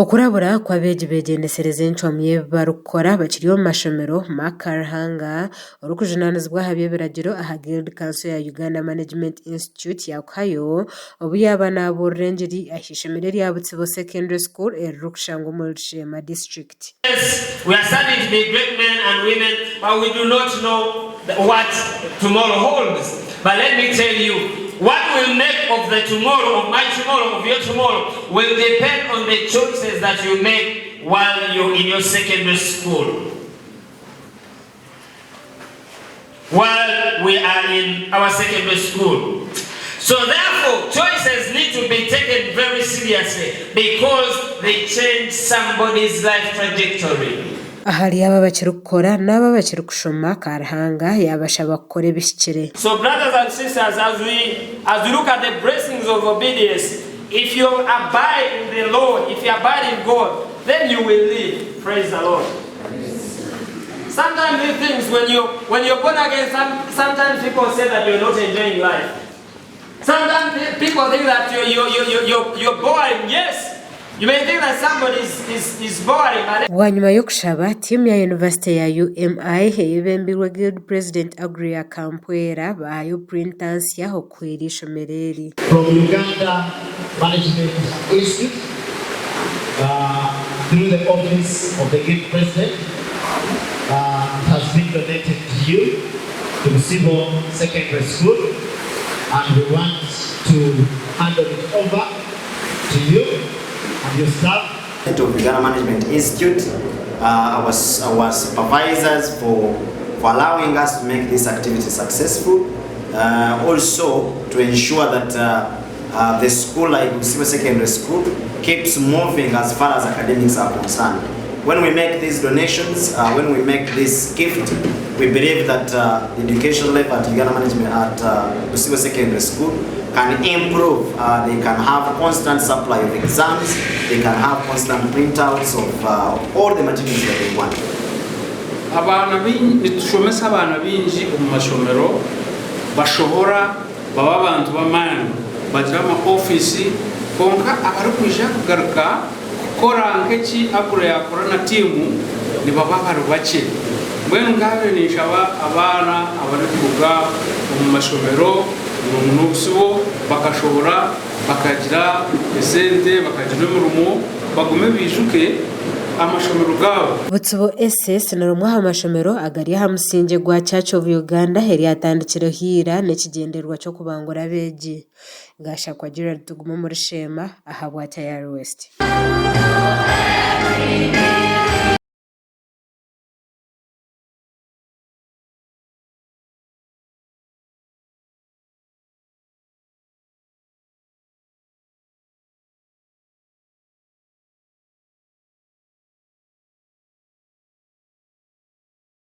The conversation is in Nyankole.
Okurabura kw'abeegi beegyendesereza encwamu y'ebi barikukora bakiri omu mashomero, Mark Karuhanga, orikujunaanizibwa aha by'ebiragiro aha Guild Council ya Uganda Management Institute yaakuhayo obu yaaba naabuurira engiri aha ishomero erya Butsibo Secondary School eririkushangwa omuri Sheema District. Yes, we are studying to be great men and women but we do not know what tomorrow holds. But let me tell you, what will make of the tomorrow, of my tomorrow, of your tomorrow, will depend on the choices that you make while you're in your secondary school. While we are in our secondary school. So therefore, choices need to be taken very seriously because they change somebody's life trajectory. Ahari abo abakirikukora n'abo abakirikushoma, Karuhanga yaabashaba kukora ebihikire. So brothers and sisters, as we as we look at the blessings of obedience, if you abide in the Lord, if you abide in God, then you will live. Praise the Lord. Sometimes these things, when you when you're born again, some, sometimes people say that you're not enjoying life. Sometimes people think that you're, you're, you're, you're, you're boring. Yes, you may think that somebody is, is, is boring, but Bwanyima y'okushaba, tiimu ya yunivasite ya UMI eyebembirwe Guild President Agria Kampwera baahayo purinta nsya okuhwera eishomero eri. From Uganda Management Institute through the office of the Guild President it has been donated to you to Busibo Secondary School and we want to handle it over to you and your staff. Of Uganda Management Institute, uh, our, our supervisors for, for allowing us to make this activity successful, uh, also to ensure that uh, uh, the school like Busibo Secondary School keeps moving as far as academics are concerned. When we make these donations, uh, when we make this gift, we believe that uh, the education level at Uganda Management at uh, Busibo Secondary School can improve. Uh, they can have constant supply of exams, they can have constant printouts of uh, all the materials that they want. Abaana nitushomesa abaana baingi omu mashomero bashohora baba abantu b'amaani bagira ama ofiisi kwonka abarikwija kugaruka kukora nk'eki Agro yaakora na tiimu nibaba bari bakye. Mbwenu nkaabaire ninshaba abaana abarikuruga omu mashomero n'obusibo bakashohora bakagira esente bakagira emirimo bagume baijuke amashomero gaabo. Butsibo SS ni rimwe aha mashomero agari aha musingye gwa Church of Uganda eryatandikireho ira n'ekigyendererwa ky'okubangura abeegi. Gashakwa Gerald Tugume omuri Sheema ahabwa Tayari West.